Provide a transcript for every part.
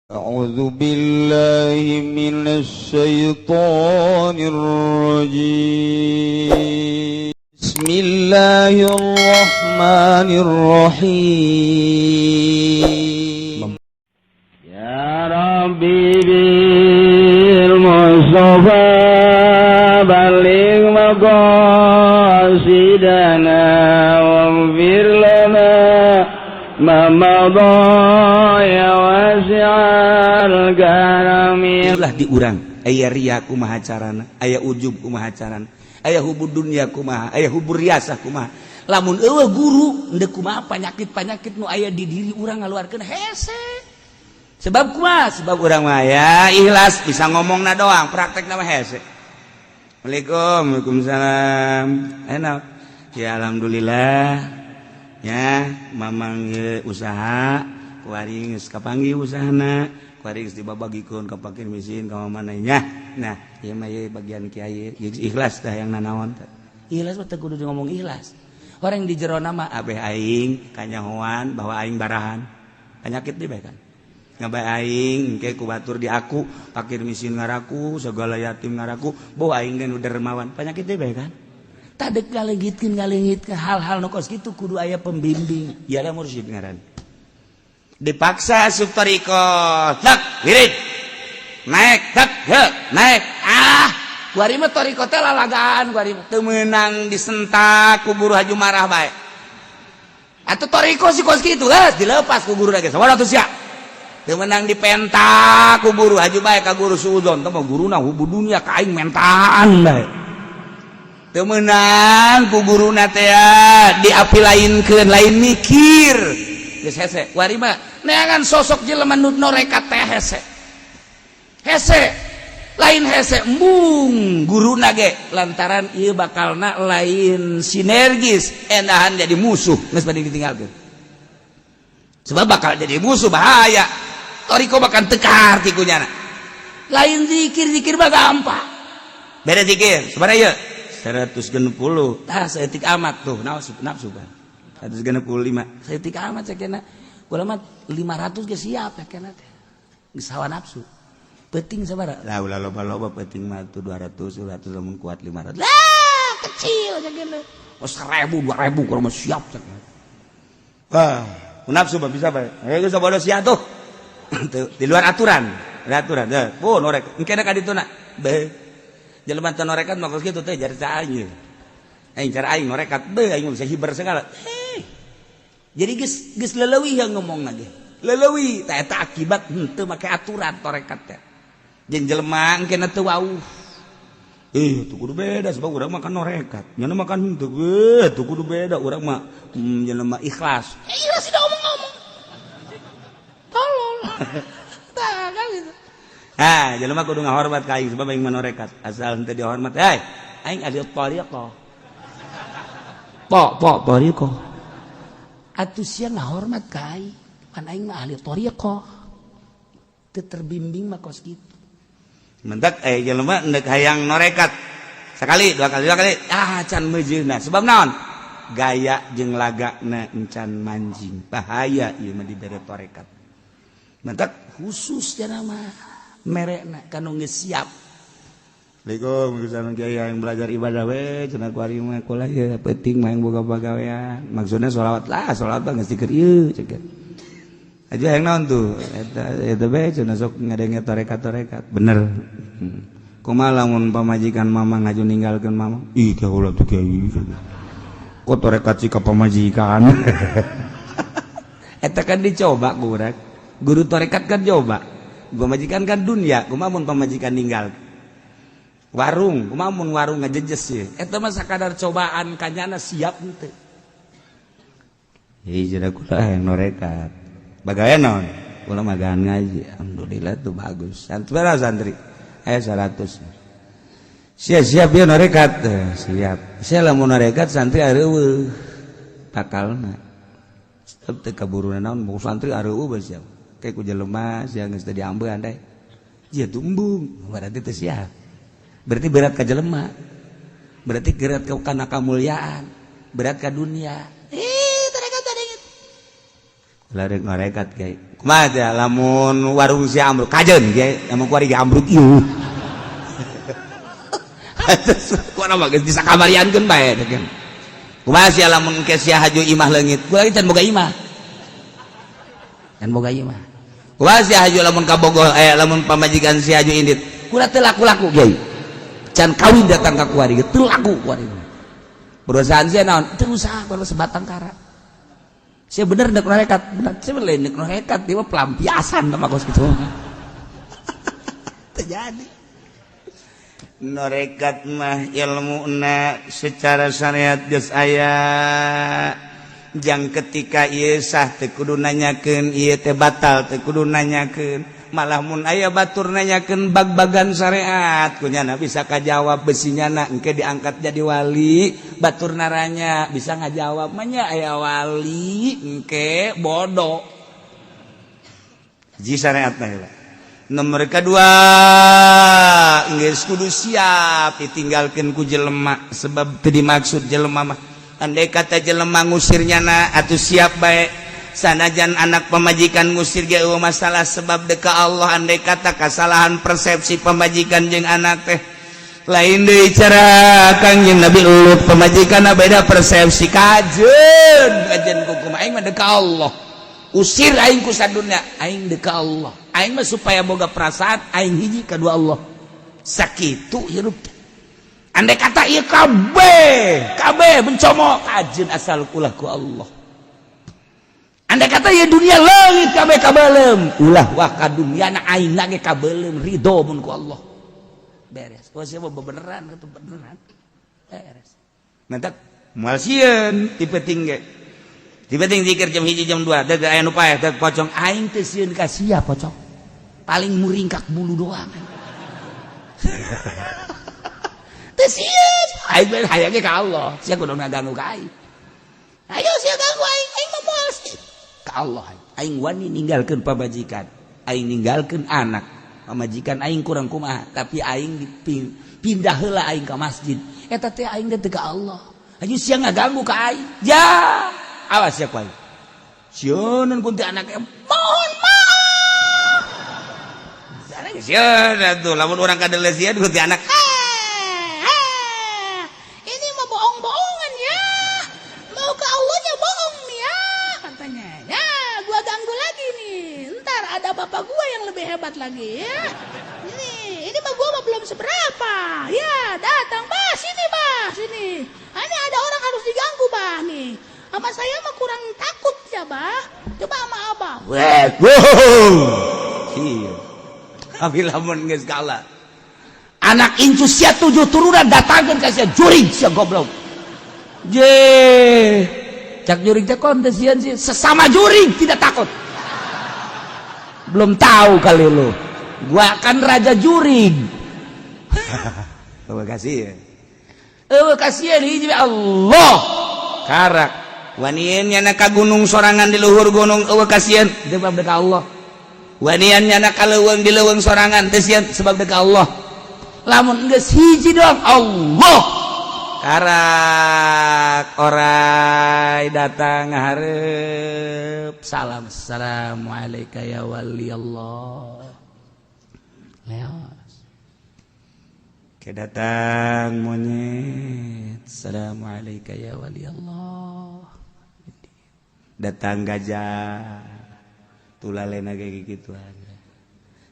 أعوذ بالله من الشيطان الرجيم. بسم الله الرحمن الرحيم. يا ربي بالمصطفى بلغ مقاصدنا واغفر لنا ما مضى يا واسع الكرم. Itulah di urang aya ria kumaha carana, aya ujub kumaha carana, aya hubud dunya kumaha, aya hubur riasah kumaha. Lamun euweuh guru endek kumaha, penyakit-penyakit nu aya di diri urang ngaluarkeun hese. Sebab kumaha? Sebab urang mah ya ikhlas bisa ngomongna doang, praktekna mah hese. Assalamualaikum. Waalaikumsalam. Enak ya, alhamdulillah ya. Mamang ye, usaha kuari geus kapanggih, usahana kuari geus dibabagikeun ka fakir miskin ka mana nya. Nah, ieu mah ye bagian kiai. Geus ikhlas tah yang nanaon teh. Ikhlas mah teu kudu ngomong ikhlas. Orang di jero nama abeh aing kanyahoan bahwa aing barahan penyakit di bae kan ngabae aing engke ku batur di aku fakir miskin ngaraku, segala yatim ngaraku bahwa aing nu dermawan, penyakit di bae kan. Tadek ngalengitkeun ngalengitkeun hal-hal nu kos kitu kudu aya pembimbing, iyalah mursyid ngaran. Dipaksa asup thariqah, tak wirid naik, tak he naik. Ah, kuari mah thariqah teh lalagaan. Kuari mah teu meunang disentak ku guru, haju marah bae. Atuh thariqah si kos kitu geus dilepas ku guru lagi sabaraha atuh sia. Teu meunang dipentak ku guru, haju bae ka guru suudzon. Teh mah guruna hubu dunya ka aing mentaan bae. Teu meunang ku guruna teh diapi lainkeun, lain mikir geus hese. Kuari mah neangan sosok jelema nu norekat teh hese hese, lain hese embung guruna ge, lantaran ieu bakalna lain sinergis, endahan jadi musuh. Geus bade ditinggalkeun sebab bakal jadi musuh, bahaya. Thariqah bakal teu kaharti ku nyana. Lain zikir, zikir mah gampang, beda zikir sebenarnya 160 tah saeutik amat tuh nafsu, nafsu kan 165 saeutik amat cekena. Kula mah 500 ge siap cekena teh, geus hawa nafsu. Penting sabaraha lah, ulah loba-loba, penting mah tuh 200, 200, lamun kuat 500 lah, kecil cekena. Oh, 1000, 2000 kalau mah siap cekena. Wah, nafsu mah bisa bae. Eh, geus bodoh sia tuh. Di luar aturan, ada aturan. Oh, norek. Engke ka dituna. Be. Jelema teu norekat mah kos kitu teh jari aing. Aing cara aing norekat, be aing bisa hiber segala. Eh. Jadi geus geus leleuwih yang ngomong lagi. Leleuwih tah eta akibat henteu make aturan torekat teh. Jeung jelema engke teu wauh. Eh, tuh kudu beda sebab urang mah kan norekat. Nyana makan henteu, eh, tuh kudu beda urang mah jelema ikhlas. Eh, ikhlas tidak ngomong-ngomong. Tolol. Tah kan gitu. Ah, jelema kudu ngahormat ka aing sebab aing mah norekat. Asal henteu dihormat, hey, aing ahli thariqah. Po, po, thariqah. Atuh sia ngahormat ka aing. Pan aing mah ahli thariqah. Teu terbimbing mah kos kitu. Mentak eh jelema endek hayang norekat. Sekali, dua kali, dua kali, ah can meujeuna. Sebab naon? Gaya jeung lagakna encan manjing. Bahaya ieu mah dibere torekat. Mentak khusus cenah mah merekna kanu geus siap. Assalamualaikum, misalnya kiai yang belajar ibadah we cenah, kuari mah kula ya penting mah yang boga pagawean. Maksudnya sholawat lah, sholawat mah geus dikeur ieu cek. Aja yang naon tuh eta eta bae cenah sok ngadenge torekat-torekat. Bener. Kumaha lamun pamajikan mama ngaju ninggalkeun mama? Ih, kaula tuh kiai. Kok torekat sih ka pamajikan? Eta kan dicoba ku urang. Guru torekat kan coba. Pamajikan kan dunia, kumaha mun pamajikan ninggal? Warung, kumaha mun warung ngajejes sih? Eta mah sakadar cobaan kanyana siap henteu. Hei, jadi kula yang norekat. Bagaimana naon? Kula magaan ngaji. Alhamdulillah tuh bagus. Santri berapa santri? Eh, 100. Siap siap ya norekat. Eh, siap. Saya lamun norekat santri areuweuh. Bakalna. Sebab teu kaburu naon mau santri areuweuh bae siap. Kayak ku jelema sia geus teu diambean teh. Jia tumbung, berarti teu siap. Berarti berat ka jelema. Berarti berat ka kana kamuliaan, berat ka dunia. Eh, tarekat tadi. Kula rek ngorekat kiai. Kumaha teh lamun warung si ambruk kajen ge, lamun kuari ge ambruk ieu. Kuana mah geus bisa kamariankeun bae teh kan. Kumaha sia lamun ke sia haju imah leungit? Gua lagi can boga imah. Can boga imah. Kumaha sia haju lamun kabogoh, lamun pamajikan sia haju indit? Kula teu laku-laku, Kiai. Can kawin datang ka kuari ge teu laku kuari. Perusahaan sia naon? Teu usaha baru sebatang kara. Sia bener dek nekat, bener sia lain dek nekat, dia mah pelampiasan sama kos kitu. Terjadi. Norekat mah ilmuna secara syariat geus aya. Jang ketika ieu sah teu kudu nanyakeun, ieu teh batal teu kudu nanyakeun. Malah mun aya batur nanyakeun bag-bagan syariat kunyana bisa kajawab, besinya na engke diangkat jadi wali, batur naranya bisa ngajawab mah nya aya wali engke bodoh. Ji syariat mah heula. Nomor kedua, geus kudu siap ditinggalkeun ku jelema, sebab teu dimaksud jelema mah. Andai kata jelema ngusir nyana atuh siap bae, sanajan anak pemajikan ngusir ge eueuh masalah, sebab deka Allah. Andai kata kesalahan persepsi pemajikan jeung anak teh lain deui, cara Kangjeng Nabi Lut pemajikan beda persepsi, kajen kajen kumaha, aing mah deka Allah, usir aing ku sadunya, aing deka Allah, aing mah supaya boga perasaan aing hiji kadua Allah, sakitu hirup teh. Andai kata ieu kabeh kabeh mencomok, kajen asal ulah ku Allah. Andai kata ieu dunia leungit kabeh kabelem, ulah wah ka dunia na aing ge kabelem, ridho mun ku Allah, beres. Wah, siapa beneran itu beneran beres. Nanti moal sieun tipe tinggi tipe tinggi zikir jam 1, jam 2 deg aya nu paeh deg pocong, aing teu sieun ka sia pocong, paling muringkak bulu doang. Teu sieun aing mah, hayang ge ka Allah, sia kudu ngaganggu ka aing, ayo sia ganggu aing, aing mah moal sieun ka Allah. Aing wani ninggalkeun pamajikan aing, ninggalkeun anak, pamajikan aing kurang kumaha, tapi aing dipindah heula aing ka masjid eta teh, aing teh ka Allah. Ayo sia ngaganggu ka aing, ya awas ya ku aing sieun kunti anak, mohon maaf. Sieun atuh lamun urang kadele sieun kunti anak. Ini mah bohong-bohongan ya. Mau ke Allahnya bohong nih ya katanya. Ya, gua ganggu lagi nih. Ntar ada bapak gua yang lebih hebat lagi ya. Ini mah gua mah belum seberapa. Ya, datang bah sini bah sini. Ah, ini ada orang harus diganggu bah nih. Sama saya mah kurang takut ya bah. Coba sama abah. Weh, wow. Iya. Tapi lamun geus kalah. Anak incu sia tujuh turunan datangkan ka sia jurig sia goblok. Je. Cak jurig teh kon teh sieun sih, sesama jurig tidak takut. Belum tahu kali lu. Gua kan raja jurig. Terima kasih ya. Eueuh kasihan hiji Allah. Karak. Wanian nyana ka gunung sorangan di luhur gunung, eueuh kasihan sebab deka Allah. Wanian nyana ka leuweung, di leuweung sorangan teu sieun sebab deka Allah. Lamun geus hiji doang Allah. Karak orai datang hareup salam, assalamualaikum ya wali Allah. Leos. Ke datang monyet, assalamualaikum ya wali Allah. Datang gajah tulalena kayak gitu aja,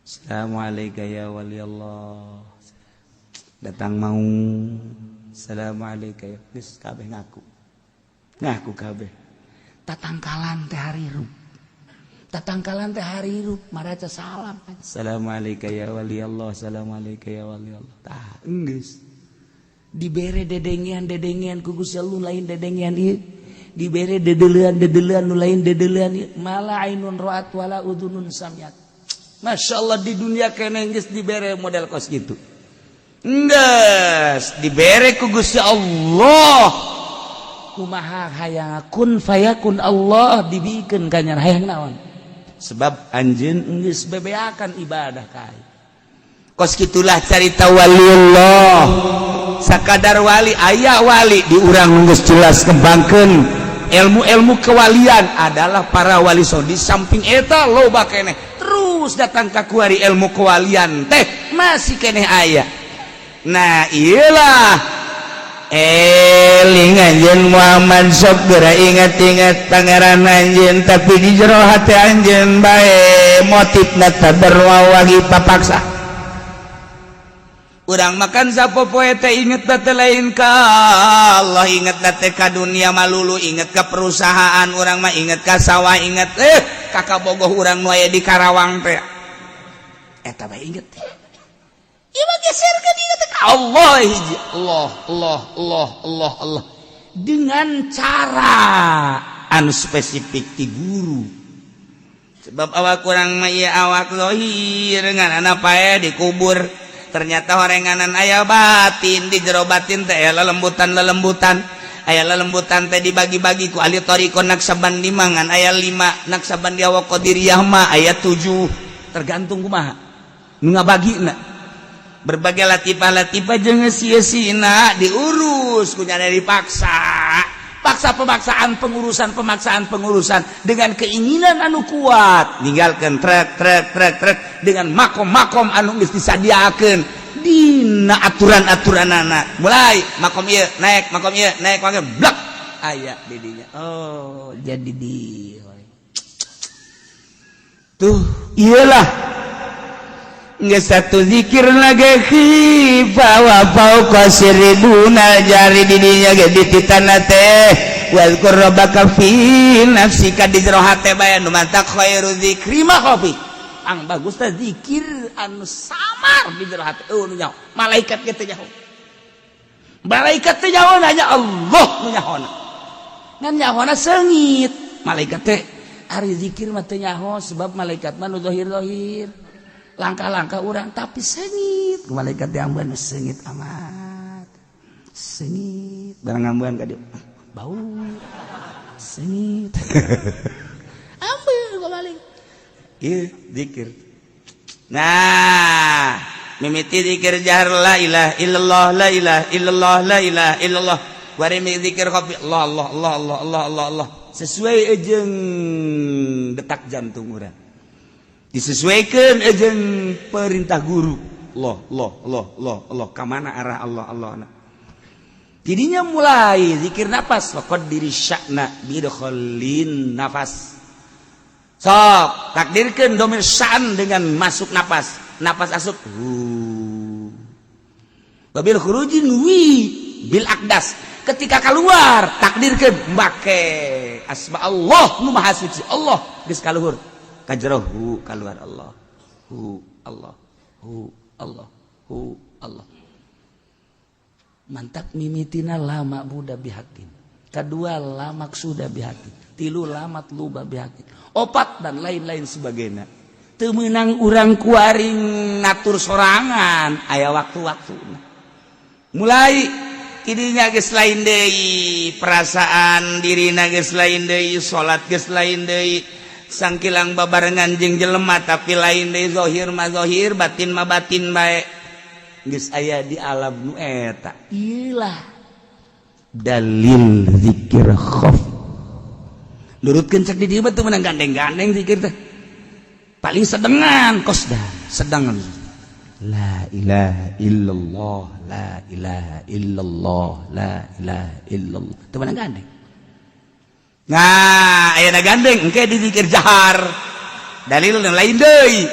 assalamualaikum ya wali Allah. Datang mau, assalamualaikum ya, geus kabeh ngaku ngaku kabeh. Tatangkalan teh harirup. Tatangkalan teh harirup maraca salam. Assalamualaikum ya wali Allah, assalamualaikum ya wali Allah. Tah geus dibere dedengean dedengean ku Gusti Allah, lain dedengean ieu, dibere dedelean dedelean nu lain dedelean ieu, mala ainun ra'at wala udhunun samiat. Masya Allah, di dunia kene geus dibere model kos gitu. Geus dibere ku Gusti Allah. Kumaha hayang kun fayakun Allah dibikeun ka nyana, hayang naon? Sebab anjeun geus bebeakan ibadah ka aing. Kos gitulah carita waliullah. Sakadar wali, aya wali di urang geus jelas kembangkeun. Ilmu-ilmu kewalian adalah para wali songo. Di samping eta loba keneh terus datang ka kuari ilmu kewalian teh masih keneh aya. Nah, iyalah eling anjeun Muhammad, sok geura ingat-ingat Pangeran anjeun, tapi di jero hati anjeun bae motifna tabarwawagi papaksa. Urang makan sapopoe teh inget teh lain ka Allah, inget teh ka dunia malulu, inget ke perusahaan urang mah, inget ka sawah, inget kakak bogoh urang nu aya di Karawang teh, eta bae inget teh. Ieu mah geserkeun inget teh ka Allah hiji, Allah, Allah, Allah, Allah, Allah, dengan cara anu spesifik ti guru. Sebab awak kurang mah ieu awak zahir ngan pae dikubur, ternyata horenganan aya batin. Di jero batin teh aya lelembutan, lelembutan aya lelembutan teh dibagi-bagi ku ahli thariqah Naksabandi mangan aya 5, Naksabandi wa Qadiriyah mah aya 7, tergantung kumaha nu ngabagina. Berbagai latifah-latifah jeung sia-sina diurus kunyana, dipaksa paksa, pemaksaan, pengurusan, pemaksaan, pengurusan dengan keinginan anu kuat, ninggalkan trek trek trek trek dengan makom-makom anu geus disadiakeun dina aturan-aturan anak. Mulai makom ieu naik, makom ieu naik, makom blak aya di dinya. Oh, jadi di tuh iyalah. Nggak satu zikir lagi khifa wa fauqa sirri dunal jari di dinya ge dititana teh wazkur rabbaka fi nafsika, di jero hate bae nu mantak khairu zikri mah khafi. Ang bagus teh zikir anu samar di jero hate. Oh, nu nyaho malaikat ge teh nyaho, malaikat teh nyaho, hanya Allah nu nyahona, ngan nyahona seungit. Malaikat teh ari zikir mah teu nyaho, sebab malaikat mah nu zahir-zahir langkah-langkah orang, tapi seungit malaikat diamban seungit amat, seungit barang ngambuan ka dieu bau seungit. Ambil gua balik. Iya, zikir. Nah, mimiti zikir jahar la ilaha illallah, la ilaha illallah, la ilaha illallah. Bari zikir khafi Allah, Allah, Allah, Allah, Allah, Allah, Allah, sesuai jeung detak jantung urang, disesuaikan jeung perintah guru. Allah, Allah, Allah, Allah, Allah, kemana arah Allah, Allah. Nah, jadinya mulai zikir nafas waqad diri sya'na bidkholin nafas. Sok takdirkan domir sya'an dengan masuk nafas, nafas asup hu, wabil khurujin wi bil akdas. Ketika keluar takdirkan make asma Allah nu maha suci Allah. Geus kaluhur kajrohu keluar Allah, hu Allah, hu Allah, hu Allah. Mantap mimitina lama buddha bihakin, kedua la maksuda bihakin, tilu la matluba bihakin, opat dan lain-lain sebagainya. Teu meunang urang kuaring ngatur sorangan, aya waktu-waktu. Mulai tidinya geus lain deui perasaan dirina, geus lain deui salat, geus lain deui sangkilang babarengan jeung jelema, tapi lain deui. Zahir mah zahir, batin mah batin bae, geus aya di alam nu eta. Ilah dalil zikir khauf. Nurutkeun cek di dieu mah teu meunang gandeng-gandeng zikir teh, paling sedengan kosda sedengan la ilaha illallah, la ilaha illallah, la ilaha illallah, teu meunang gandeng. Nah, ayeuna gandeng engke di zikir jahar, dalil lain deui.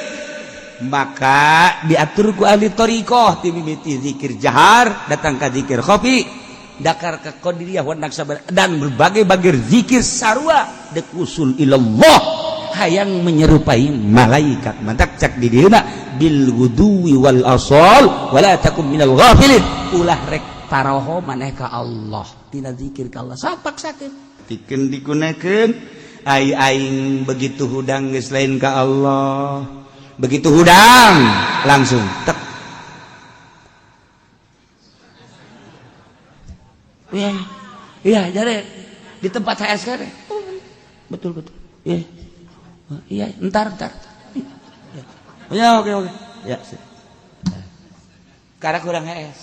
Maka diatur ku ahli thariqah ti mimiti zikir jahar datang ka zikir khafi, dakar ke qadiriyah wa naqsyabandiyah dan berbagai-bagai zikir sarua dek usul ilallah, hayang menyerupai malaikat. Mantak cak di dieuna bil ghuduwi wal asal wala takum minal ghafilin, ulah rek taroho maneh ka Allah tina zikir ka Allah sok paksakeun. Tikeun digunakeun ai aing begitu hudang geus lain ka Allah, begitu hudang langsung tek. Iya iya, jadi di tempat HSK deh. Betul betul, iya iya, entar entar ya, oke oke ya. Karena kurang HS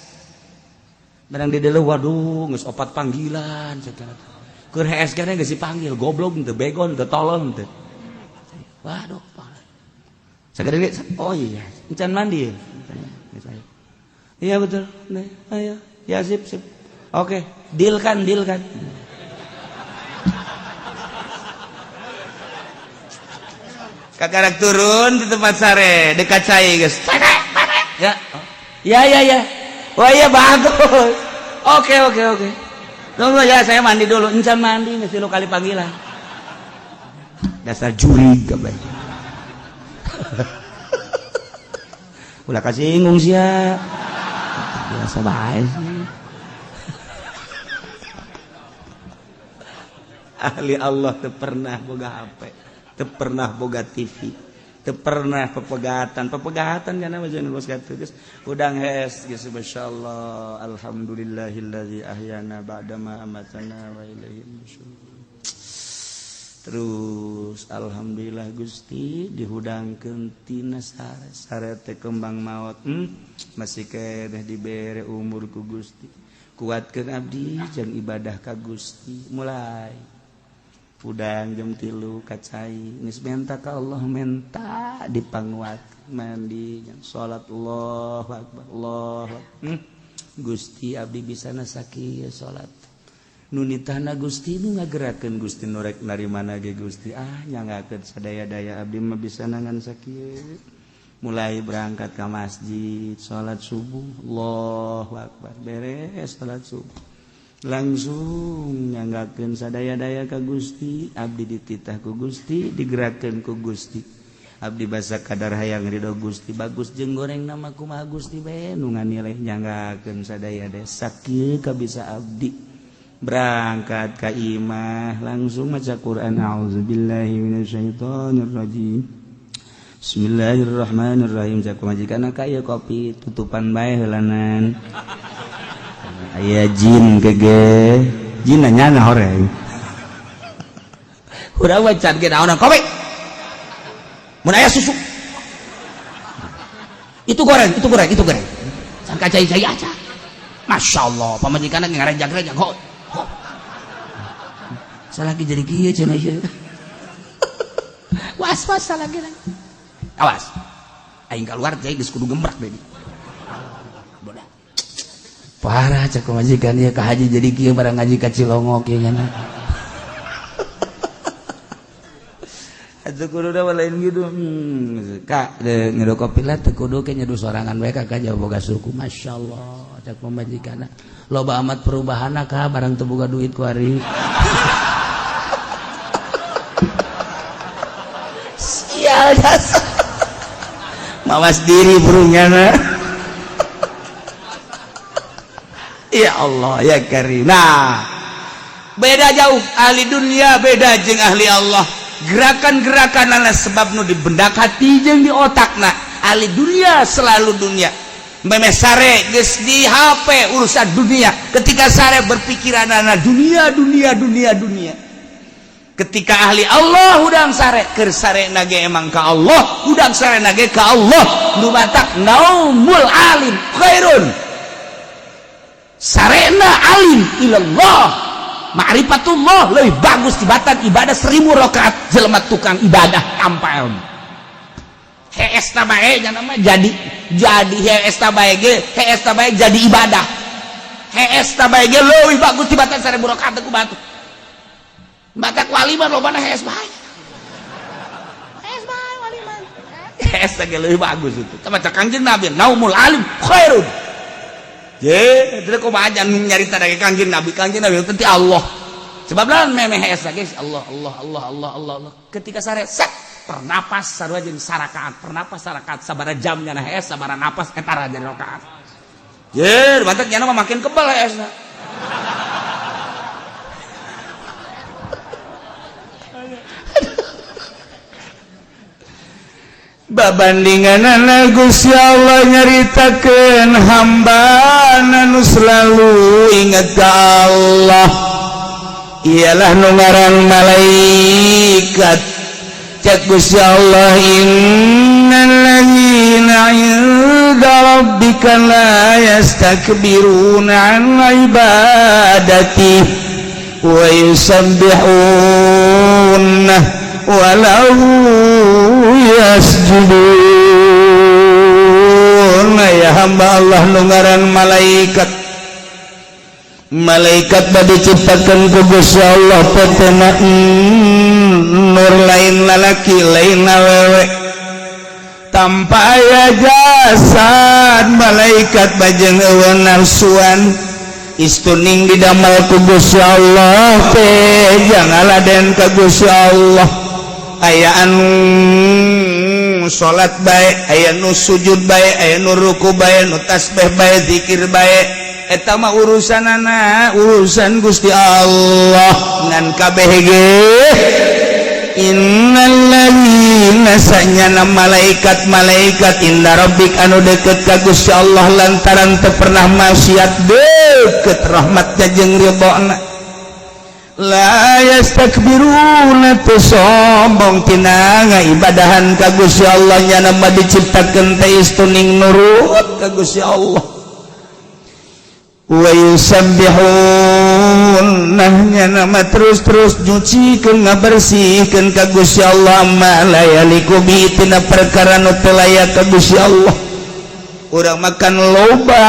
barang di dalam, waduh, geus opat panggilan segala. Keur hees keneh geus dipanggil, goblok teu, begon teu, tolol teu. Waduh, sagede. Oh iya, encan mandi ya? Iya betul. Nih, ayo. Ya sip, sip. Oke, deal kan, deal kan. Kakarak turun di tempat sare, dekat cai guys. Ya. Ya ya ya. Wah iya bagus. Oke oke oke. Tunggu ya, saya mandi dulu. Encan mandi mesti lu kali panggilan. Dasar jurig kabeh. Ulah kasinggung sia. Biasa bae sih. Ahli Allah teu pernah boga HP, teu pernah boga TV, teu pernah pepegatan. Pepegatan kana mah jeung bos kitu geus udang hees geus masyaallah. Alhamdulillahillazi ahyana ba'dama amatana wa ilaihi nusyur. Terus alhamdulillah Gusti dihudangkeun tina sare, sare teh kembang maot. Masih keneh dibere umur ku Gusti. Kuatkeun abdi jeung ibadah ka Gusti. Mulai udang jam 3 kacai geus menta ka Allah, menta dipanguat mandi salat Allahu akbar Allahu akbar. Gusti abdi bisa sakieu salat nu nitahna Gusti nu ngagerakeun Gusti nu rek narimana ge Gusti ah nyangakeun sadaya-daya abdi mah bisa ngan sakieu. Mulai berangkat ke masjid salat subuh Allahu akbar, beres salat subuh langsung nyanggakeun sadaya-daya ka Gusti, abdi dititah ku Gusti, digerakkeun ku Gusti, abdi basa kadar hayang ridho Gusti, bagus jeung goreng nama kumaha Gusti bae nu nganilai nyanggakeun sadaya-daya sakieu kabisa abdi. Berangkat ka imah langsung maca Quran, auzubillahi minasyaitonir rajim, bismillahirrahmanirrahim. Cak majikan ka ieu kopi tutupan bae heulanan. Aya jin gege jin nanya horeng urang mah can ge naonan kopi mun aya susu itu goreng itu goreng itu goreng can kacai-cai aja. Masyaallah pamajikanna ngarejag-rejag ho ho salaki jadi kieu cenah ieu was-was salaki awas aing keluar cai geus kudu gembrak deui. Parah cek majikan ieu ka haji jadi kieu barang ngaji ka Cilongok ieu nya. Atuh kudu da lain gitu. Kak nyeduh kopi lah teu kudu ke nyeduh sorangan bae ka jauh boga suku. Masyaallah cek pamajikanna. Loba amat perubahanna ka barang teu boga duit ku ari. Sial dasar. Mawas diri burungnya. Ya Allah ya Karim. Nah, beda jauh ahli dunia beda jeung ahli Allah. Gerakan-gerakan adalah sebab nu di bendak hati jeung di otakna. Ahli dunia selalu dunia. Memeh sare geus di HP urusan dunia. Ketika sare berpikiranana dunia dunia dunia dunia. Ketika ahli Allah hudang sare keur sare nage emang ka Allah, hudang sare nage ka Allah. Nu batak naumul alim khairun. Sarena alim ilallah ma'rifatullah lebih bagus tibatan ibadah 1000 rakaat jelema tukang ibadah tanpa ilmu. Hees ta bae nya nama jadi hees ta bae ge hees ta bae jadi ibadah. Hees ta bae ge leuwih bagus tibatan 1000 rakaat ku batu. Batak wali mah lobana hees bae. Hees bae wali mah. Hees ta ge leuwih bagus itu. Tah maca Kangjeng Nabi naumul alim khairun. Je, itu kok aja nyarita dari Kangjeng Nabi, Kangjeng Nabi itu Allah. Sebab lawan memeh hees lagi Allah Allah Allah Allah Allah Allah. Ketika sare set pernapas sarua jeung sarakaat, pernapas sarakaat sabara jamnya na hees sabara napas eta jadi rakaat. Je, batak nya mah makin kebal heesna. Babandingan Gusti Allah nyaritakeun hamba nu selalu ingat ka Allah ialah nu ngaran malaikat. Cek Gusti Allah innal ladzina 'inda rabbika la yastakbiruna 'an ibadati Wa yusabbihuna wa lahu yasjudun. Ya hamba Allah nu ngaran malaikat, malaikat bade diciptakan ku Gusti Allah potena nur, lain lalaki, lain awewe, tanpa aya jasad. Malaikat bajeng euweuh nafsuan, istuning didamel ku Gusti Allah teh jangan laden ka Gusti Allah. Aya anu salat bae, aya nu sujud bae, aya nu ruku bae, nu tasbih bae, zikir bae, eta mah urusan anak, urusan Gusti Allah. Ngan kabeh ge innalladzina, sanyana malaikat-malaikat, inda rabbik anu deket ka Gusti Allah lantaran teu pernah maksiat, deket rahmatnya jeung ridhona, la yastakbiruna, teu sombong tina ngaibadahan ka Gusti Allah. Nyana mah diciptakeun teh istuning nurut ka Gusti Allah. Wa yusabbihun, nama terus-terus nyucikeun, ngabersihkeun ka Gusti Allah, ma la yaliku bi, tina perkara nu teu layak ka Gusti Allah. Urang makan loba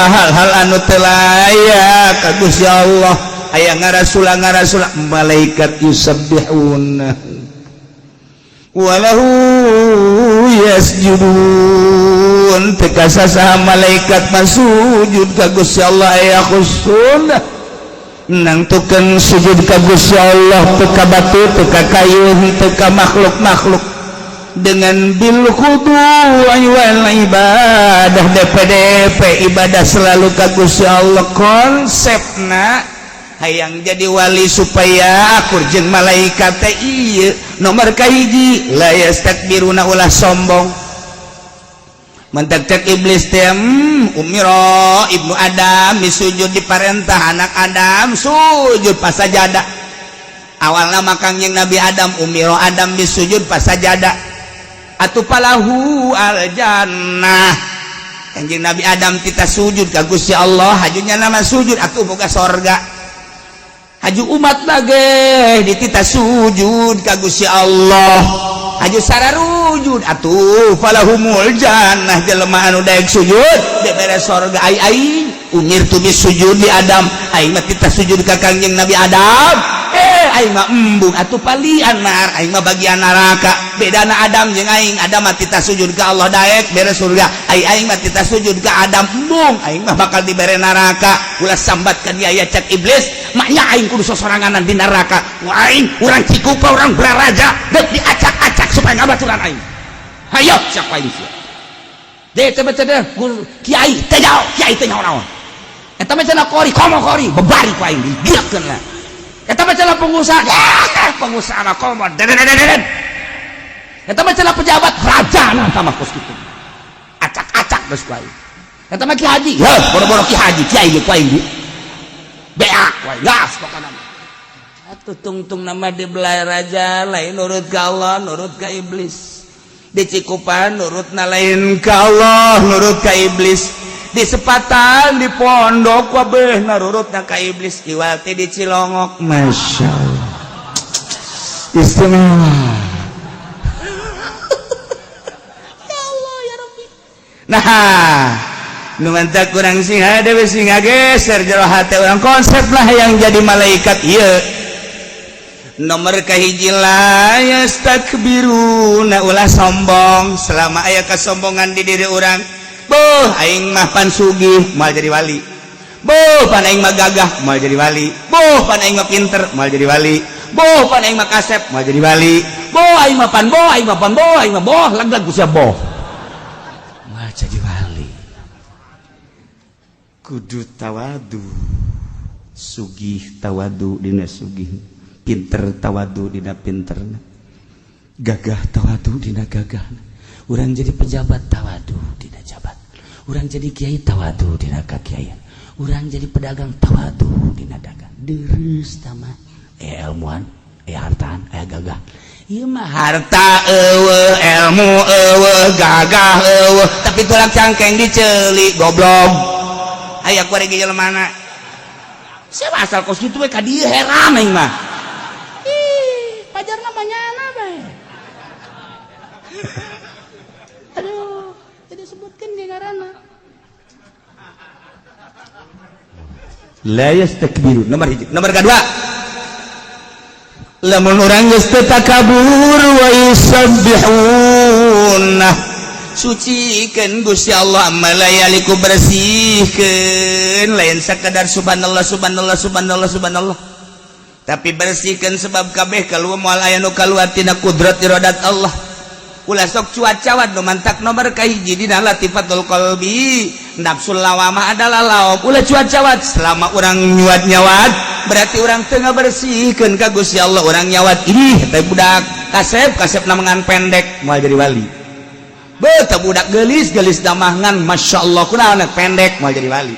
hal-hal anu teu layak ka Gusti Allah, aya ngarasula ngarasula. Malaikat yusabbihun walahu yasjudun, teu kasasaha malaikat mah sujud ka Gusti Allah. Aya khusun nangtukeun sujud ka Gusti Allah, teu ka batu, teu ka kayu, teu ka makhluk-makhluk, dengan bil khudu'i wal ibadah, DPDP ibadah selalu ka Gusti Allah. Konsepna hayang jadi wali supaya akur jeung malaikat teh ieu nomor kahiji, la yastakbiruna, ulah sombong. Mentek cek iblis teh, umiro ibnu Adam sujud, diparentah anak Adam sujud pasajada. Awalna makang yang Nabi Adam, umiro Adam bisujud pasajada atuh falahu al jannah. Kanjeng Nabi Adam kita sujud ka Gusti Allah, hajunya nama sujud atuh boga sorga. Haju umat lagi ditita sujud ka Gusti Allah, haju sararujud atuh falahumul jannah. Jelema anu daek sujud dibere sorga. Ai aing umirtu bisujud di Adam, aing mah tita sujud ka Kangjeng Nabi Adam, aing mah embung atuh palian nar, aing mah bagian neraka. Bedana Adam jeung aing, Adam mah tita sujud ka Allah daek bere surga, ai aing mah tita sujud ka Adam embung, aing mah bakal dibere neraka. Ulah sambat ka dia ya, cek iblis, maknya aing kudu sosoranganan di neraka. Aing urang Cikupa, urang Balaraja, deuk diacak-acak supaya ngabaturan aing. Hayo siapa aing sia deh teh teh kiai teh jauh, kiai teh nyaho naon. Eta mah cenah kori, komo kori bebari ku aing digerakkeun lah. Eta mah cenah pengusaha, pengusaha mah komo deden. Eta mah cenah pejabat, raja nah sama kos kitu, acak-acak geus ku aing. Eta mah ki haji, heuh boro-boro ki haji, kiai ge ku aing di beak ku aing gas pokona. Atuh tungtung nama di Balaraja lain nurut ka Allah, nurut ka iblis. Di Cikupa nurut na lain ka Allah, nurut ka iblis. Di Sepatan, di pondok wabeh nurut na ka iblis. Iwati di Cilongok, masya Allah, istimewa. Ya Allah ya Rabbi. Nah, nu mantak kurang sing hade sing geser jero hate urang, konsep lah yang jadi malaikat ieu nomor kahiji, la yastakbiruna, ulah sombong. Selama aya kesombongan di diri urang, boh aing mah pan sugih, moal jadi wali. Boh pan aing mah gagah, moal jadi wali. Boh pan aing mah pinter, moal jadi wali. Boh pan aing mah kasep, moal jadi wali. Boh aing mah pan, boh aing mah pan, boh aing mah boh lag-lag ku sia, boh moal jadi wali. Kudu tawadu. Sugih tawadu dina sugih, pinter tawadu dina pinter, gagah tawadu dina gagah. Urang jadi pejabat tawadu dina jabat, urang jadi kiai tawadu dina kakiaian, urang jadi pedagang tawadu dina dagang. Deres tama ilmuan, hartaan, gagah. Ieu mah harta eueuh, ilmu eueuh, gagah eueuh, tapi tulang cangkeng diceuli, goblok. Aya kuari ge jelema. Siapa asal kos kitu we ka dieu heran aing mah. Ih, pajar namanya ana bae. Aduh, jadi sebutkeun ge ngaranna. La yastakbiru nomor hiji. Nomor kedua, lamun urang geus teu takabur wa yusabbihuna sucikeun Gusti Allah malayaliku bersihkeun, lain sakadar subhanallah subhanallah subhanallah subhanallah, tapi bersihkeun sebab kabeh kaluar moal aya nu kaluar tina kudrat iradat Allah. Ulah sok cuaca nu mantak nomor kahiji dina latifatul qalbi, nafsul lawamah adalah laom. Ulah cuaca selama urang nyuat nyawat berarti urang teu ngabersihkeun ka Gusti Allah. Urang nyawat ih teh budak kasep kasep namangan pendek moal jadi wali. Beuh budak geulis geulis damangan masyaallah kunaon pendek moal jadi wali.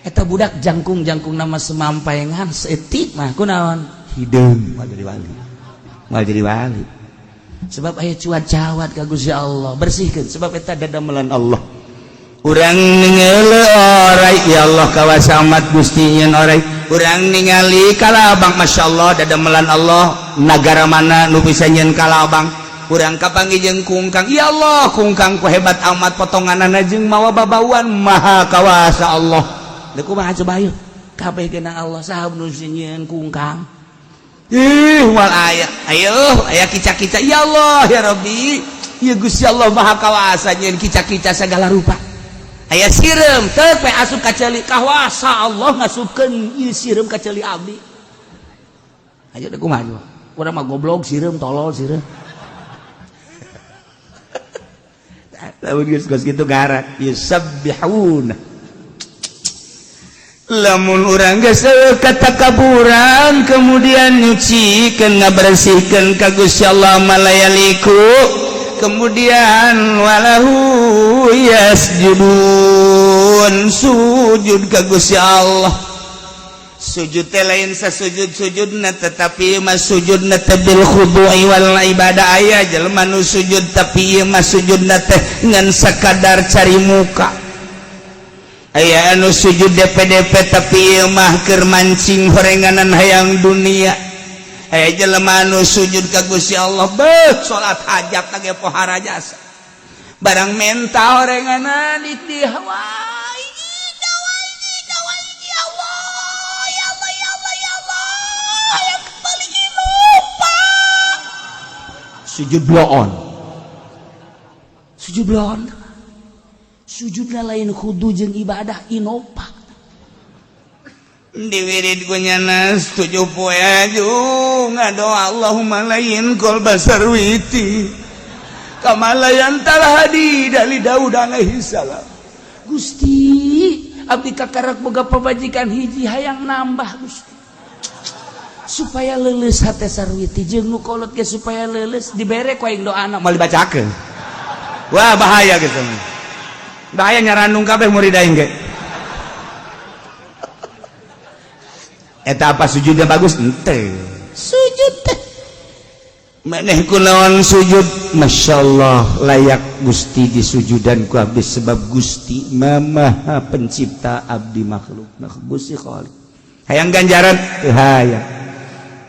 Eta budak jangkung jangkung nama semampaengan seetik mah kunaon hideung moal jadi wali. Moal jadi wali. Sebab aya cuat-cawat ka Gusti Allah, bersihkeun sebab eta dadamelan Allah. Urang ningali orai ya Allah kawasa amat Gusti nyeun orai. Urang ningali kalabang masyaallah dadamelan Allah, nagara mana nu bisa nyeun kalabang. Urang kapanggih jeung kungkang, ya Allah kungkang ku hebat amat potonganana jeung mawa babauan maha kawasa Allah. Deuk kumaha coba ayo kabeh geuna Allah saha nu nyieun kungkang. Ih wal aya ayo aya kica-kica ya Allah ya Rabbi ya Gusti Allah maha kawasa nyeun kica-kica segala rupa. Aya sireum teu pe asup ka ceuli kawasa Allah ngasupkeun ieu sireum ka ceuli abdi. Ayo deuk kumaha coba urang mah goblok sireum tolol sireum. Lamun geus geus kitu gara yusabbihuna. Lamun urang geus katakaburan kemudian nyucikeun ngabersihkeun ka Gusti Allah malayaliku, kemudian walahu yasjudun sujud ka Gusti Allah. Sujud teh lain sasujud-sujudna tetapi mah sujudna teh bil khudu'i wal ibadah. Aya jelema nu sujud tapi ieu mah sujudna teh ngan sakadar cari muka. Aya anu sujud DPDP tapi ieu mah keur mancing horenganan hayang dunia. Aya jelema anu sujud ka Gusti Allah beuh salat hajat ge pohara jasa. Barang menta horenganan di hawa sujud bloon. Sujud bloon. Sujudna lain khudu jeung ibadah inopa. Diwirid ku nyana 7 poe aju ngadoa Allahumma lain qol basarwiti kama layan talhadi dari Daud alaihi salam. Gusti, abdi kakarak boga pamajikan hiji hayang nambah Gusti. Supaya leuleus hate sarwiti jeung nu kolot ge supaya leuleus dibere ku aing doana moal dibacakeun. Wah bahaya gitu. Bahaya nyarandung kabeh murid aing ge. Eta apa sujudnya bagus? Henteu. Sujud teh maneh kunaon sujud? Masyaallah layak Gusti disujudan ku abdi sebab Gusti Maha Pencipta abdi makhluk. Nah Gusti Khaliq. Hayang ganjaran? Teu hayang.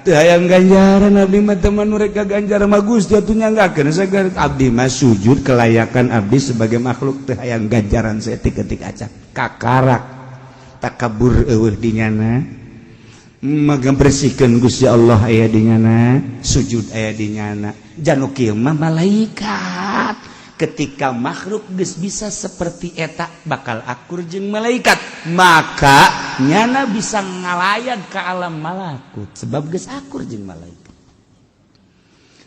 Teu hayang ganjaran abdi mah teman mereka ganjaran mah Gusti atuh nyanggakeun sagar abdi mah sujud kelayakan abdi sebagai makhluk teu hayang ganjaran saeutik-eutik acan. Kakarak takabur eueuh di nyana. Maka bersihkan Gusti Allah aya di nyana, sujud aya di nyana. Janu kieu mah malaikat. Ketika makhluk geus bisa seperti eta bakal akur jeung malaikat, maka nyana bisa ngalayan ke alam malakut sebab geus akur jeung malaikat.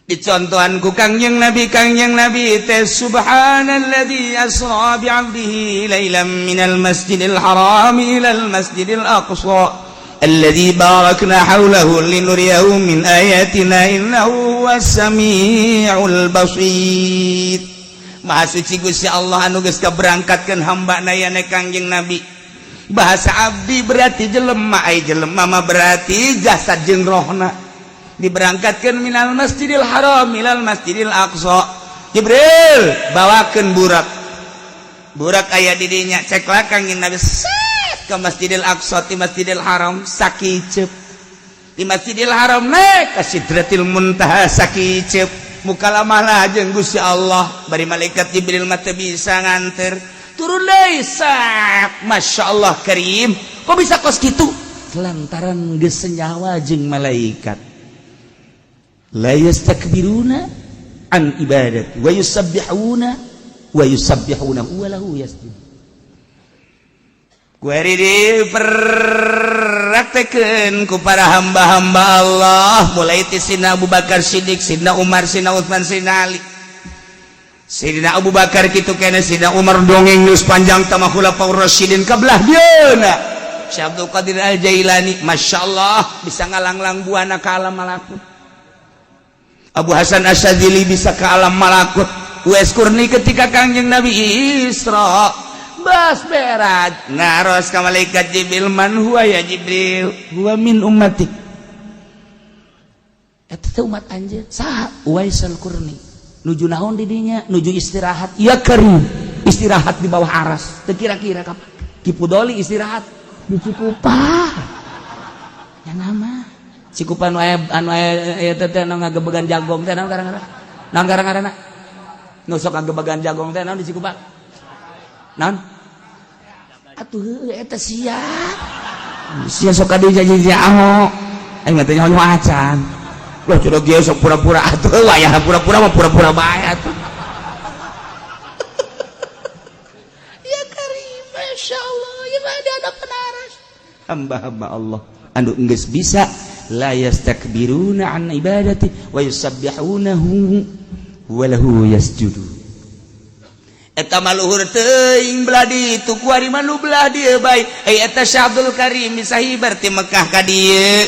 Dicontohan ku Kangjeng Nabi, Kangjeng Nabi teh subhanalladzi asra bi'abdihi lailan minal masjidil haram ilal masjidil aqsa alladzi barakna haulahu linuriyahu min ayatina innahu huwas samiul basir. Maha suci Gusti Allah anu geus kaberangkatkeun hamba-Na yane Kangjeng Nabi. Bahasa abdi berarti jelema, ai jelema mah berarti jasad jeung rohna. Diberangkatkeun minal masjidil haram ilal masjidil aqsa. Jibril bawakeun burak. Burak aya di dinya, cek lah Kangjeng Nabi. Set. Ke Masjidil Aqsa ti Masjidil Haram sakiceup, di Masjidil Haram naik ka Sidratil Muntaha sakiceup, mukalamah jeung Gusti Allah. Bari malaikat Jibril mah teu bisa nganter, turun deui sak. Masya Allah Karim, kok bisa kos kitu? Lantaran geus senyawa jeung malaikat. La yastakbiruna an ibadati wa yusabbihuna wa yusabbihuna wa lahu yasjud. Kuari dipraktekeun ku para hamba-hamba Allah, mulai ti Sina Abu Bakar Siddiq, Sina Umar, Sina Utsman, Sina Ali. Sidina Abu Bakar kitu kene, Sina Umar dongeng geus panjang tama Khulafaur Rasyidin kabelah dieuna. Syekh Abdul Qadir Al Jailani, Masya Allah, bisa ngalanglang buana ke alam malakut. Abu Hasan Asyadzili bisa ke alam malakut. Uwais Qurni ketika Kangjeng Nabi Isra bas berat naros ka malaikat Jibril, "Man huwa ya Jibril?" "Huwa min ummatik." Eta teh umat anjeun. Saha? Uwais Al-Qurni. Nuju naon di dinya? Nuju istirahat ya Karim, istirahat di bawah aras. Teu kira-kira kapan Ki Pudoli istirahat di Cikupa ya, nama Cikupa nu aya, anu aya eta teh, anu ngagebegan jagong teh, naon ngaranna? Naon ngaranna nu sok ngagebegan jagong teh, naon di Cikupa, naon atuh? Heueuh, eta sia sia sok ka dieu janji aho, aing mah teh nyaho acan. Loh, sudah dia sok pura-pura atuh, wayah pura-pura mah pura-pura bae atuh. Ya Karim, Masya Allah, gimana di hadapan aras. Hamba-hamba Allah anu geus bisa la yastakbiruna an ibadati wa yusabbihunahu wa lahu yasjudun. Eta mah luhur teuing belah ditu, kuari mah nu belah dieu bae. Ai eta Syekh Abdul Karim bisa hibar ti Mekah ka dieu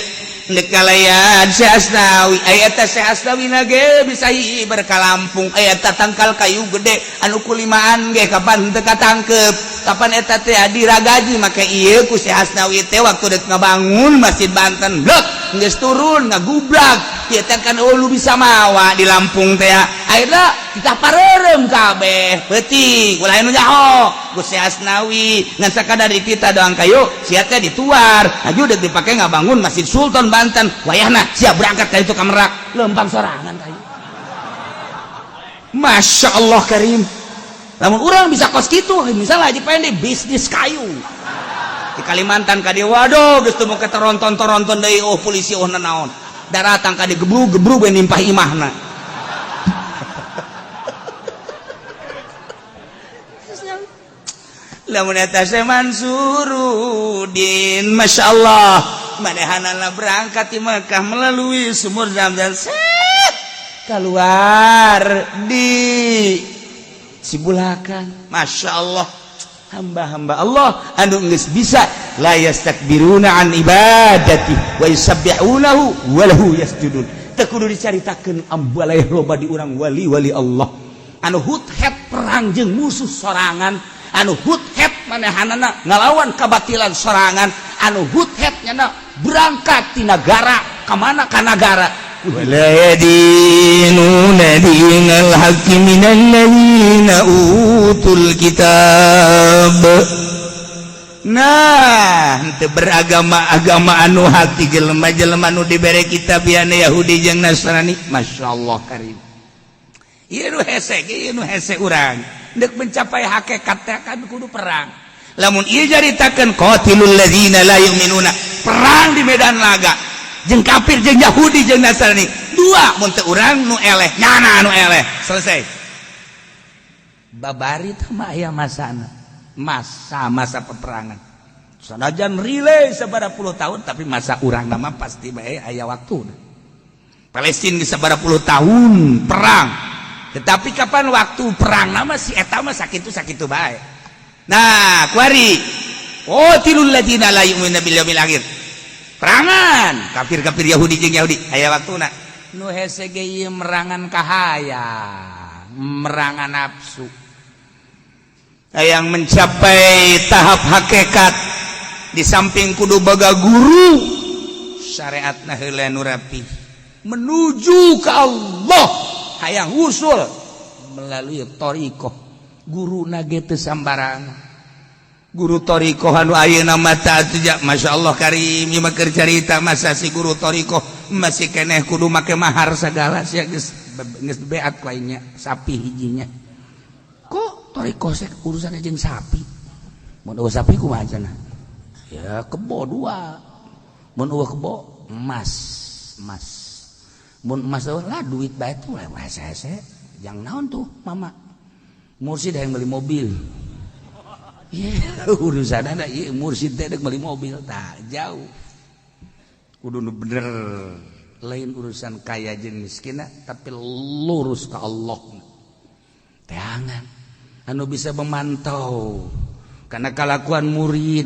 ndek kalayan Syekh Asnawi. Ai eta Syekh Asnawi na ge bisa hibar ka Lampung. Ai eta tangkal kayu gede anu kulimaan ge kapan teu katangkep, kapan eta teh diragaji make ieu ku Syekh Asnawi teh waktu dek ngabangun Masjid Banten. Blek, geus turun ngagublag ieu teh kan, oh, lu bisa mawa di Lampung teh. Akhirna kita pareureum kabeh peuting, ulah anu nyaho Gusti Asnawi ngan sakadar di kita doang kayu sia teh dituar aju dek dipake ngabangun Masjid Sultan Banten. Wayahna siap berangkat ka itu ka Merak, lempang sorangan kayu. Masya Allah Karim, lamun urang bisa kos kitu, misalnya Haji Pendi bisnis kayu di Kalimantan ka dieu, waduh, geus teu ke toronton-toronton deui. Oh, polisi, oh, nanaon daratang ka dieu, gebrug-gebrug we nimpah imahna. Lamun eta Syekh Mansurudin, Masya Allah, manehanana berangkat di Mekah melalui sumur Zamzam, set keluar di Cibulakan. Masya Allah, hamba-hamba Allah anu geus bisa la yastakbiruna an ibadati wa yusabbihunahu wa lahu yasjudun. Teu kudu dicaritakeun, ambaleh loba di urang wali-wali Allah anu huthet perang jeung musuh sorangan, anu huthet manehanana ngalawan kabatilan sorangan, anu huthet nyana berangkat ti nagara ka mana, ka nagara. ولا يدينون دين الحق من الذين أوتوا الكتاب. Nah, henteu beragama agama anu hati jelema-jelema nu dibere kitab Yahudi jeung Nasrani. Masya Allah Karim, ieu nu hese, ieu nu hese urang deuk mencapai hakikat teh kan kudu perang. Lamun ieu caritakeun qatilul ladzina la yu'minuna, perang di medan laga jeung kafir, jeung Yahudi, jeung Nasrani dua, mun teu urang nu eleh, nyana nu eleh, selesai. Babari teh mah aya masana, masa-masa peperangan, sanajan relay sabaraha puluh tahun, tapi masa urang nama pasti bae aya waktu. Palestina geus sabaraha puluh tahun perang, tetapi kapan waktu perang nama si eta mah sakitu sakitu bae. Nah, kuari qatilul ladzina la yu'minuna bil yaumil akhir, perangan kafir-kafir Yahudi jeung Yahudi aya waktuna. Nu hese ge ieu merangan kahayang, merangan nafsu. Yang mencapai tahap hakikat di samping kudu boga guru, syariat heula nu rapi menuju ke Allah, hayang usul melalui thoriqoh, guru nage teu sambarangan. Guru thoriqoh anu ayeuna mah atuh, Masya Allah karim, ieu mah keur carita. Masa si guru thoriqoh masih keneh kudu make mahar segala? Sia geus geus beat ku aing nya, sapi hijinya. Kok thoriqoh sek urusannya jeung sapi? Mun euweuh sapi kumaha cenah? Ya kebo dua. Mun euweuh kebo, emas. Emas. Mun emas euweuh lah, duit bae tuh lah hese. Jang naon tuh, mama? Mursid yang beli mobil. Iya, urusan anak iya mursid teh dek beli mobil, tak jauh. Kudu nu bener, lain urusan kaya jeung miskin, tapi lurus ke Allah. Teangan anu bisa memantau karena kalakuan murid,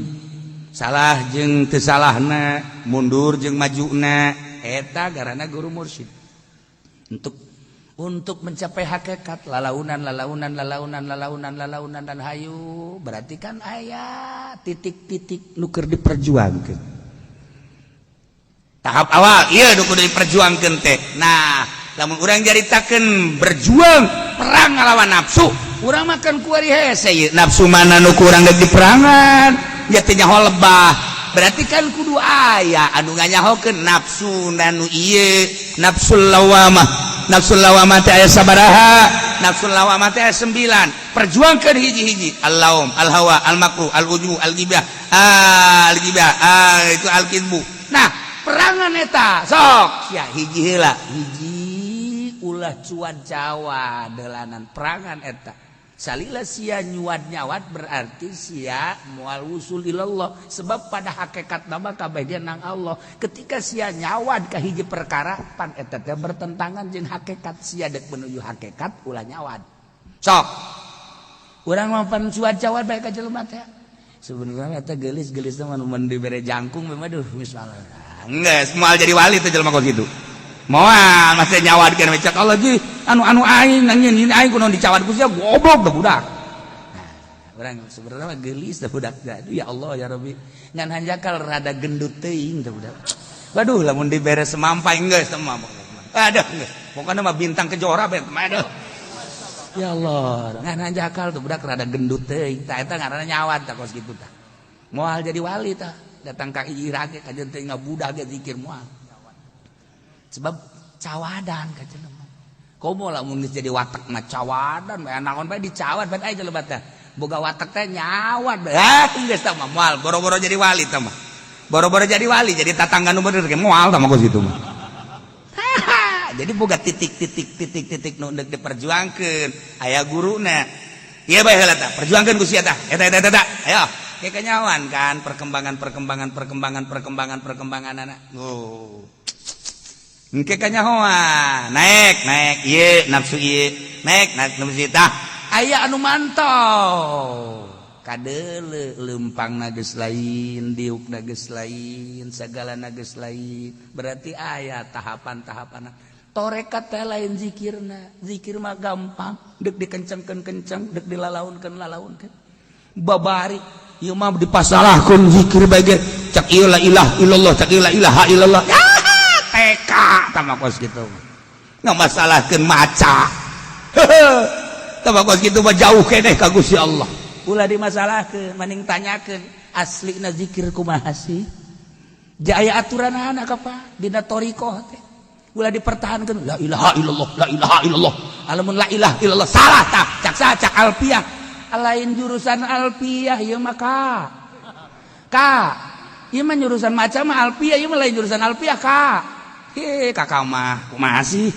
salah jeung teu salahna, mundur jeung majuna, eta garana guru mursyid. Untuk mencapai hakikat, lalaunan, lalaunan, lalaunan, lalaunan, lalaunan, dan hayu berarti kan aya titik-titik nu keur diperjuangkan. Tahap awal iya nu kudu diperjuangkan teh. Nah, lamun urang jaritakeun berjuang perang ngalawan nafsu, urang makan kuari hese ieu nafsu mana nu kurang dek diperangan ya teh nyaho lebah. Berarti kan kudu aya anu nganyahokeun nafsu nanu ieu nafsul lawamah. Nafsul lawamah teh aya sabaraha? Nafsul lawamah teh aya 9. Perjuangkeun hiji-hiji: al-laum, al-hawa, al-makruh, al-ujub, al-ghibah, al-ghibah, itu al-kidbu. Nah, perangan eta sok sia hiji heula, hiji ulah cuan cawa delanan perangan eta. Salila sia nyuad nyawat, berarti sia mual wusul ilallah, sebab pada hakikat nama kabeh dia nang Allah. Ketika sia nyawad ka hiji perkara, pan eta teh bertentangan jeung hakikat sia dek menuju hakikat. Ulah nyawad. Sok urang mah pan cuad cawat bae ka jelema teh. Sebenarnya eta geulis-geulis mah mun dibere jangkung mah, aduh, misalnya geus moal jadi wali teh jelema kos kitu. Moal masih nyawadkeun cek Allah ji anu anu aing nangin ini aing kunaon dicawad ku sia, goblok dah budak. Nah, urang sebenarnya mah geulis dah budak. Aduh, ya Allah ya Rabbi, ngan hanjakal rada gendut teuing teh budak. Waduh, lamun dibere semampai geus teh mah, aduh, geus pokokna mah bintang kejora bae. Aduh ya Allah, ngan hanjakal tuh budak rada gendut teuing. Tah, eta ngaranna nyawad tah kos kitu tah. Moal jadi wali tah. Datang ka Irak kajeun teh ngabudak ge zikir moal, sebab cawadan ka jelema. Komo lamun geus jadi watak mah cawadan bae, naon bae dicawad bae. Aya jelema teh boga watak teh nyawad bae. Ah, geus tah mah moal, boro-boro jadi wali tah mah. Boro-boro jadi wali, jadi tatangga nu bener ge moal tah mah kos kitu mah. Jadi boga titik-titik titik-titik nu deuk diperjuangkeun, aya guruna. Ieu bae heula tah, perjuangkeun ku sia tah, eta eta eta, ayo. Kayak kenyawan kan perkembangan, perkembangan, perkembangan, perkembangan, perkembangan anak. Oh. Engke kanyahoan naik naik ieu nafsu ieu, naik naik nafsu tah aya anu mantau kadeule lempang geus lain, diuk geus lain, segala geus lain. Berarti aya tahapan-tahapan torekat teh, lain zikirna. Zikir mah gampang, dek dikencengkeun kenceng, dek dilalaunkeun lalaunkeun. Babari ieu mah dipasalahkeun zikir bae ge, cak ieu la ilaha illallah, cak ieu la ilaha illallah. Ya TK tama kos gitu nggak masalahkeun maca tama kos gitu mah, jauh keneh ka Gusti Allah. Ulah dimasalahkeun, mending tanyakeun aslina zikir kumaha sih. Jaya aturan anak apa dina thoriqoh teh ulah dipertahankan la ilaha illallah, la ilaha illallah. Alamun la ilaha illallah salah tah, cak saha? Cak alfiah. Lain jurusan alfiah ieu mah, ka ka ieu mah jurusan maca mah alfiah, ieu mah lain jurusan alfiah, ka. He, kakak mah kumaha sih?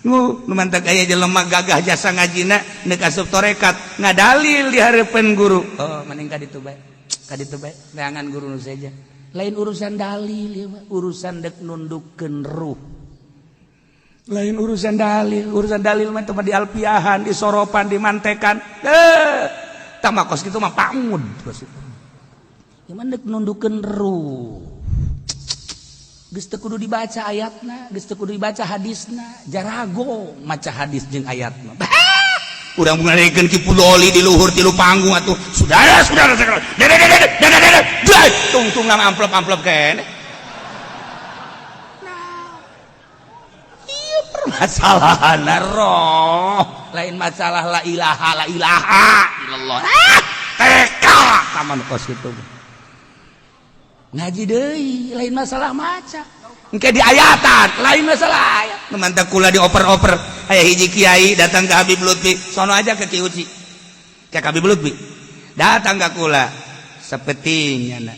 Nu nu mantak aya jelema gagah jasa ngajina neuk asup torekat ngadalil di hareupeun guru. Oh, mending ka ditu bae. Ka ditu bae, neangan guru nu saja. Lain urusan dalil ieu mah, urusan dek nundukkeun ruh. Lain urusan dalil, urusan dalil mah teu di alpiahan, di soropan, di mantekan. Eh, tambah kos kitu mah paud kos itu. Ieu mah dek nundukkeun ruh. Geus teu kudu dibaca ayatna, geus teu kudu dibaca hadisna, jarago maca hadis jeung ayatna. Urang ngarekeun Ki Puloli di luhur tilu panggung atuh. Saudara, saudara, saudara. Dede dede dede dede. Tungtung amplop-amplop kene. Nah, iya permasalahan roh, lain masalah la ilaha, la ilaha illallah. Ah, TK sama. anu kos kitu. Ngaji deui lain masalah maca. Engke di ayatan lain masalah ayat. Nu mantak kula dioper-oper. Aya hiji kiai datang ke Habib Lutfi, sono aja ke Ki Uci. Ke Habib Lutfi. Datang ka kula sapeting nya.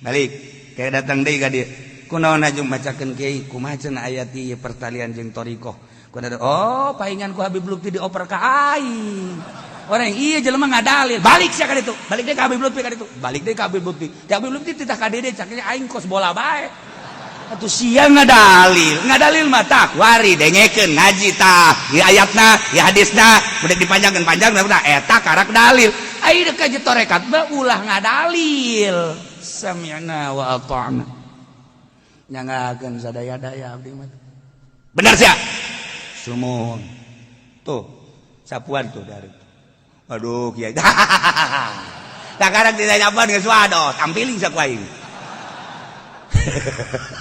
Balik kayak datang deui ka dieu. Kunaon ajung macakeun kiai kumaha cenah ayat ieu pertalian jeung thariqah. Kunaon oh paingan ku Habib Lutfi dioper ka aing. Orang iya jelema ngadalil, balik sia ka ditu. Balik deui ka Habib Lutfi ka ditu. Balik deui ka Habib Lutfi. Ka Habib Lutfi titah ka dede caknya aing kos bola bae. Atuh sia ngadalil, ngadalil mah tah wari dengekeun ngaji tah, ieu ayatna, ieu hadisna, udah dipanjangkeun panjang udah eta karak dalil. Ai deuk ka tarekat mah ulah ngadalil. Sami'na wa ata'na. Nyangakeun sadaya-daya abdi mah. Bener sia. Sumuhun. Tuh, sapuan tuh dari. Aduh kiai. Sekarang tidak nyapan geus waduh, tampiling saku aing.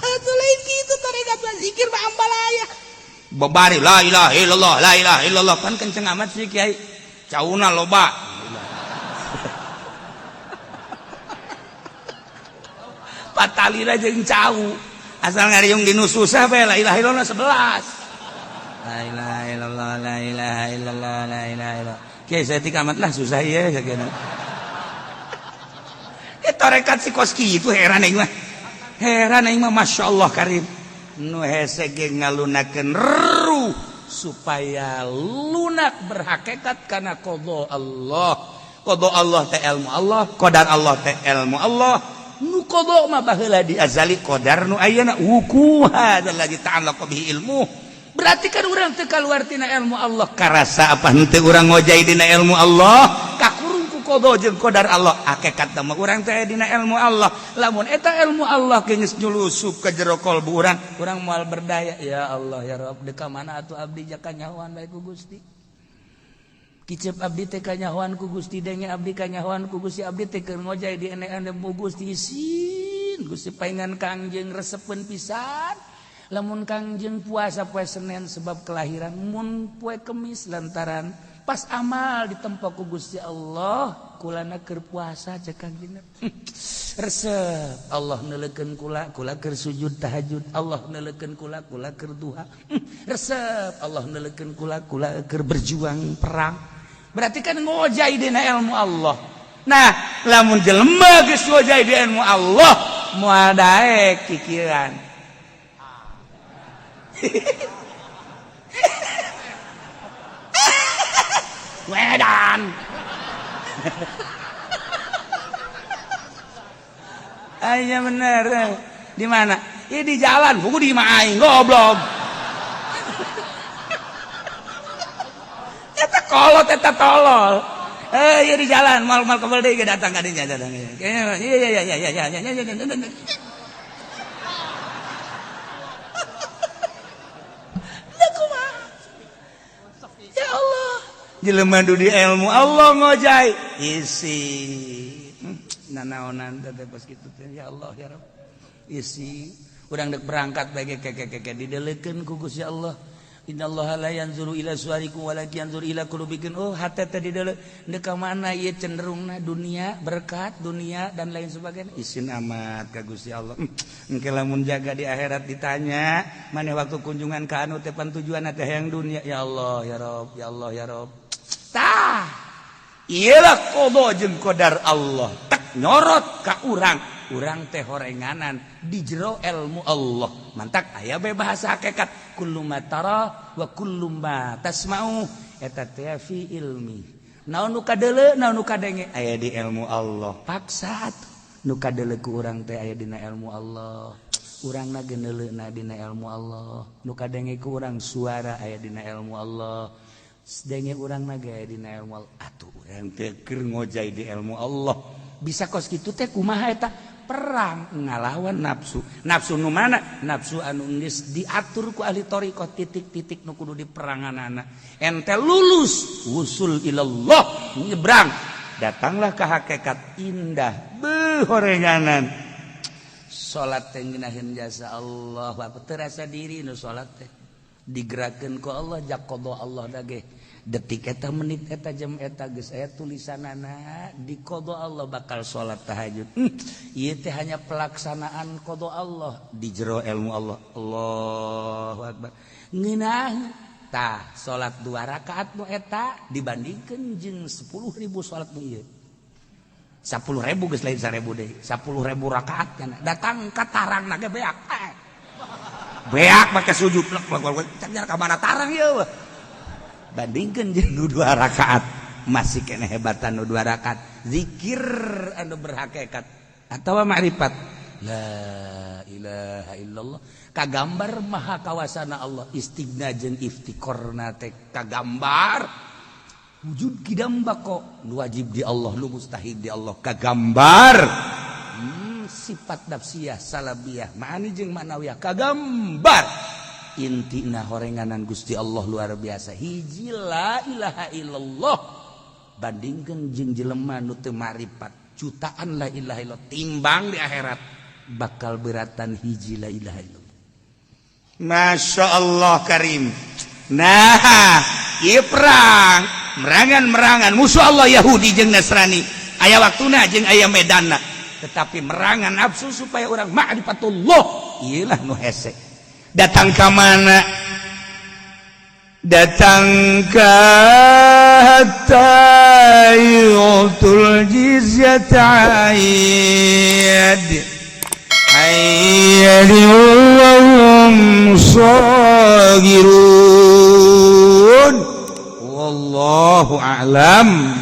Atuh lain kitu tarekat mah zikir mah ambalaya. Babari la ilaha illallah, la ilaha illallah kan kenceng amat sih kiai. Cauna loba. Patalina jeung cau. Asal ngariung dinu susah bae la ilaha illallah 11. La ilaha illallah, la ilaha illallah, la ilaha illallah. Kiai saya amat lah susah ya sakieu. Eh tarekat si kos kitu heran aing mah. Heran aing mah Masya Allah karim. Nu hese ge ngalunakeun ruh supaya lunak berhakikat kana qada Allah. Qada Allah teh ilmu Allah, qadar Allah teh ilmu Allah. Nu qada mah baheula di azali qadar nu ayeuna wukuha allazi ta'allaqa bihi ilmu. Berarti kan urang teu kaluar tina ilmu Allah. Karasa apa henteu urang ngojai dina ilmu Allah? Kakurung ku qada jeung qadar Allah. Hakikat mah urang teh dina ilmu Allah. Lamun eta ilmu Allah geus nyulusup ka jero kalbu urang, urang moal berdaya. Ya Allah ya Rabb, deuk ka mana atuh abdi jaka nyahoan bae ku Gusti. Kicep abdi teh kanyahoan ku Gusti, denge abdi kanyahoan ku Gusti, abdi teh keur ngojai di enean ku Gusti isin. Gusti paingan Kangjeng resepeun pisan. Lamun Kangjeng puasa poe Senin sebab kelahiran, mun poe Kemis lantaran pas amal ditempo ku Gusti Allah, kulana keur puasa cek Kangjeng. Resep Allah neuleukeun kula, kula keur sujud tahajud, Allah neuleukeun kula, kula keur duha. Resep Allah neuleukeun kula, kula keur berjuang perang. Berarti kan ngojai dina ilmu Allah. Nah, lamun jelema geus ngojai di ilmu Allah, moal daek kikiran. Wedan. Ayo bener. Di mana? Ini di jalan, buku di imah aing goblok. Eta kolot, eta tolol. Iya di jalan, mal-mal kebel deui datang ka dinya datang. Iya iya iya iya iya iya. Ya Allah, jelema di ilmu Allah ngojai isi nanaonan teh pas kitu teh ya Allah ya Rabb. Isi urang deuk berangkat bae keke didelekeun ku Gusti Allah. Innallaha la yanzuru ila suwarikum walakin yanzuru ila qulubikum. Oh hate teh dideuleu deuk ka mana ieu cenderungna dunia, berkat dunia dan lain sebagainya. Isin amat ka Gusti Allah. Engke lamun jaga di akhirat ditanya, maneh waktu kunjungan ka anu teh pan tujuanna teh hayang dunia. Ya Allah ya Rabb, ya Allah ya Rabb. Tah, iyalah qada jeung qadar Allah. Tek nyorot ka urang, urang teh horenganan di jero ilmu Allah. Mantak aya bae bahasa hakikat kullu ma tara wa kullu ma tasma'u eta teh fi ilmi. Naon nu kadeuleu, naon nu kadenge aya di ilmu Allah. Paksa atuh nu kadeuleu ku urang teh aya dina ilmu Allah. Urangna geuneuleuna dina ilmu Allah. Nu kadenge ku urang suara aya dina ilmu Allah. Denge urang na ge aya dina ilmu Allah. Atuh urang teh keur ngojai di ilmu Allah. Bisa kos kitu teh kumaha eta? Perang ngalawan nafsu. Nafsu nu mana? Nafsu anu geus diatur ku ahli thariqah titik-titik nu kudu diperanganana. Ente lulus wusul ilallah, nyebrang, datanglah ke hakikat indah beuh horenganan. Salat teh ngeunaheun jasa Allah, apa terasa diri nu salat teh digerakkeun ku Allah jak qada Allah dage. Detik eta, menit eta, jam eta geus aya tulisanana di qada Allah bakal salat tahajud. Ieu teh hanya pelaksanaan qada Allah di jero ilmu Allah. Allahu akbar, ngeunah tah salat dua rakaat nu eta dibandingkeun jeung 10.000 salat nu ieu. 10.000 geus lain 1.000 deui, 10.000 rakaat kan datang ka tarang ge beak eh. Beak make sujud plek plek cak ka mana tarang ieu. Bandingkan jeung nu dua rakaat, masih kena hebatan nu dua rakaat. Zikir anu berhakikat atau makrifat la ilaha illallah kagambar maha kawasana Allah, istighna jeung iftiqorna teh kagambar, wujud kidam bako nu wajib di Allah, nu mustahil di Allah kagambar, sifat nafsiyah, salabiyah, ma'ani jeung ma'nawiyah kagambar. Intina horenganan Gusti Allah luar biasa. Hiji la ilaha illallah bandingkan jeung jelema nu teu maripat jutaan la ilaha illallah, timbang di akhirat bakal beratan hiji la ilaha illallah. Masya Allah Karim. Nah, ieu perang merangan-merangan musuh Allah Yahudi jeung Nasrani aya waktuna jeung aya medanna, tetapi merangan nafsu supaya orang ma'rifatullah iyalah nu hese. Datang ke mana? Datang ke hatta yu'tul jizyata 'an yadin wa hum shaghirun. Wallahu a'lam.